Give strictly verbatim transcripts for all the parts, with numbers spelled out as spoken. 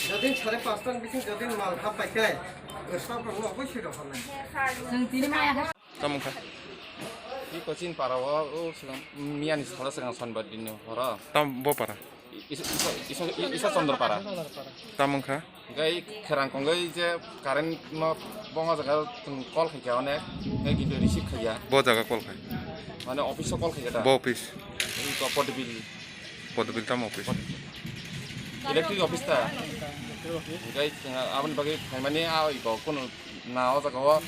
Jodin sare pasta ni bising jodin mal hap pai kai, staff rok no oboi sui rok halai. Tamo kha. I coaching para o, o silang miya ni sala silang sonbar din ni horo. Tam bo para. Isa, isa, isa, isa, isa Chandra para. Tamo kha. Gai kherang kong gai je current no bongo jaga call khai kya onek, gai kintu receive khai ya. Bo jaga call khai. Mane office o call khai ya ta. Bo office. I ko Podbil. Podbil tam office. Electric office ta. Gai aboni bagwi phaimani a i ko kono na o jaga o.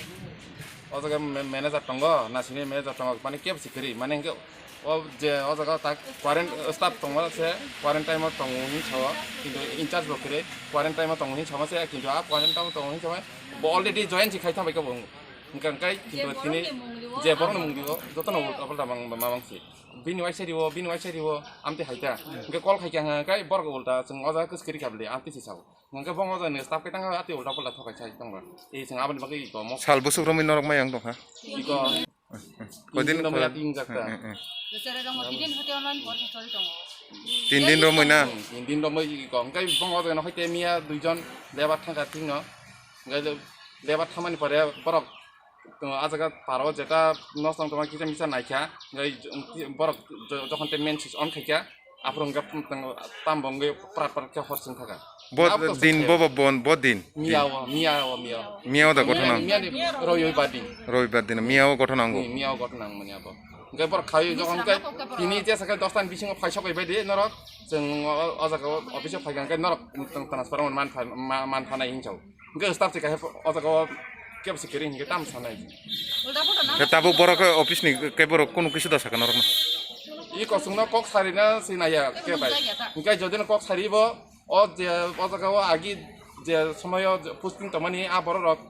O jaga ma-, manager tongo, na senior manager tongo, mane kebo se kwrwi, mane hwnkhe o je o jaga tak quarant-, staff tongo se quarantine o tongo hin sao, kintu in charge bo kwrwi quarantine o tongo hin sama se, kintu a quarantine o tongo hin sama bo already join se khai thambai khe bo hwnkha hwnkhe kintu tini je borokni mung dio jotono ulta palta mang ma mang se bini waisa rio bini waisa rio amte haita hwnkhe call khai kha hwnkhe borok ulta chwng o jaga kwskwrwi kha bwle amte se sao. Hwnkhe bo moja ni staff khe tang ati ulta pulta thokai sai tong ba. Ei chwng aboni bagwi iko mo. Sal busuk romwi norok mai ang tong kha. Iko. Koidin Tin din romwi khwlai. Ati ingjak ta. Hmm, hmm, hmm. Besere rong tinin hote online bor choli tongo. Tin din romwi na. Hmm, tin din romwi iko. Hwnkhe bo moja no hoite miya duijon lebar thangkha thik no. Hwnkhe le-, lebar thamani pore borok Tong, ah jaga paro jeta nosong tongma kisa misa naikha, ngai borok jo-, jokhon te main switch on khaikha, aphuru hwnkhe tong, tam bo wngwi prat prat khe hor chwng thaka. Bo din bo bo bon bo din. Miya o, miya o, miya o. Miya o da gotho nang. Miya ni royoibar din. Royoibar din miya o gotho nango. Hmm, miya o gotho nang mani abo. Hwnkhe borok khai jokhon khe tini jesa khe dosta ni bisingo phaisok bai di norok, chwng o, o jaga o office o phaikha hwnkhe norok tong transfer man pha-, ma-, man phanai hinwi sao. Hwnkhe staff se kaisa o jaga o kebo se kwrwi hwnkhe tamo sanai. Khe tabuk borok office ni khe borok kunu kisa da sakha norokno. I kosongno kok sarina se naiya khe bai. Hwnkhe jodino kok sari bo o je o jaga o agi je somoyo posting tongmani a borok rok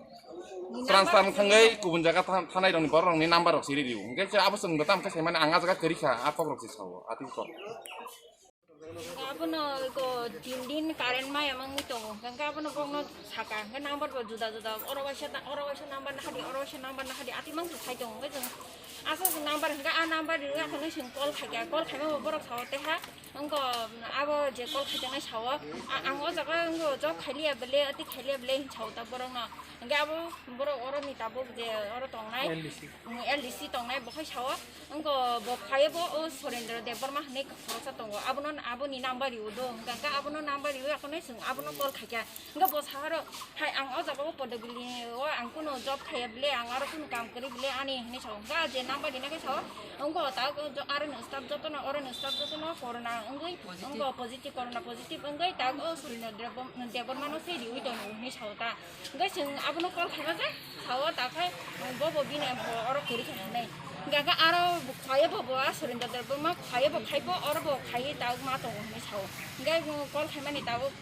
transfer thangwi kubun jaga tha-, thanai rokni borok rokni number rok siri rio. Hwnkhe se abo chwngno tamo khe saimani ang a jaga kwrwi kha a kok rok se sao atwi kok. Abono iko tin din current maya mangwi tongo. Hwnkhe abono bokno saka. Hwnkhe number bo juda juda. Oro waisa ta-, oro waisa number nahadi, oro waisa number nahadi. Ati mangso khai tongo. Hwnkhe chwng aswk number hwnkhe a number rwya khwnwi chwng call khaikha. Call khaima bo borok sao teha. Wngkha abo je call khaijaknai sao. A-, ang o jaga wngkha job khailiya bele, ati khailiya bele hinwi sao ta borokno. Hwnkhe abo borok oroni tabuk je oro tongnai. L D C. L D C tongnai bo khai sao. Wngkha bo phaiwi bo o Surendra Debbarma hinwi khoroksa tongo. Abono, aboni number riwo do. Hwnkha khe abono number riwi akhonai chwng abono call khaikha. Hwnkha bo saharo hai ang o jaga o Podobili o ang kuno job khaiya bile, ang aro kuno kam kwrwi bile ani hinwi sao. Hwnkha je number rina khe sao. Wngkha ta aroni staff jotono, oroni staff jotono corona wngwi, wngkha positive, corona positive wngwi ta o Surendra Debbar-, Debbarmano se riwi tongo hinwi sao ta. Hwnkhe chwng abono call khaima khe sao ta khai, bobo bini oro kwrwi khe hinwi. Hwnkhe khe aro bo khwlaiya bobo a Surendra Debbarma khwlaiya bo khai bo oro bo khaiwi tabuk ma tongo hinwi sao. Hwnkhe call khaimani tabuk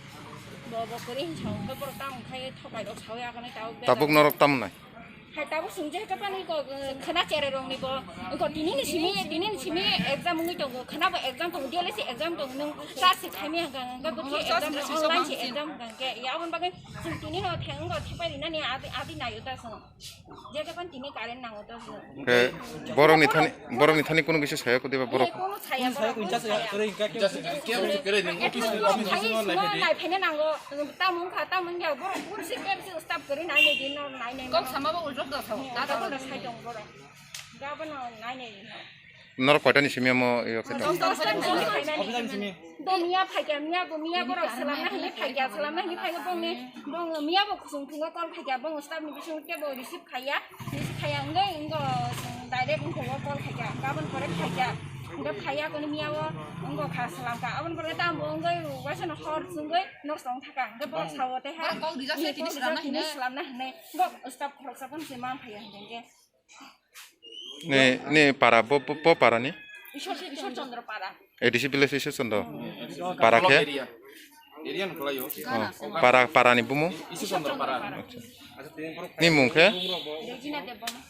bobo kwrwi hinwi sao. Hwnkhe borok tamo khai thokai rok sao ya khe tabuk. Tabuk norok tamo nai? Hai tabuk chwng je khe pani ko khwna cherai rokni bo. Ko tinini simi, tinini simi exam wngwi tongo. Khwna bo exam tongo, D L S exam tongo. Nwng class se khaimya hwnkha, hwnkhe bo khe exam online se exam hwnkha hwnkhe. Ya aboni bagwi Chwng tini no theng wngkha, thepai rinani adi, adi naio ta chwng. Je jokhon tini current nango ta chwng. Khe borokni thani, borokni thani kunu kisa saya kudi ba borok. Kunu saya kuincha saya, ore hingka khe. Just khe ore khe ore ning office, office no lai phede. Nai phene nango, tamo wngkha, tamo wngya, borok kunu se khe se stop kori nai nai din no nai nai. Kok sama ba ulrok da sao. Da da sai dong borok. Ga ba no nai nai din no. Norok koitani simi omo iyo khe tong? Dos, dos ta simi phaimani. Office ni simi. Bo miya phaikya, miya bo miya borok salamna hinwi phaikya, salamna hinwi phaikya bongni, bong miya bo kusung thungo call phaikya, bong staff ni bising kebo receive khaiya, receive khaiya wngwi wngbo direct wngkho call khaikya, gabon pore phaikya, wngkhe phaiya koni miya bo wngbo kha salamkha, aboni pore tamo wngwi waisa no hor chwngwi nok song thaka, wngkhe borok sao tei ha. Borok kok rijak ni sai tini kok rijak salamna tini hinwi. Salamna hinwi, bo staff khoroksa phano se man phaiya hwnkhe. Ni, ni para, bo, bo, bo para ni? Ishwar, Ishwar Chandra para. A D C village Ishwar Chandra. Para khe? Area. Area no khlai o. Oh, para, para ni bumung? Ishwar Chandra para. Acha. Ni mung khe? Regina Debbarma.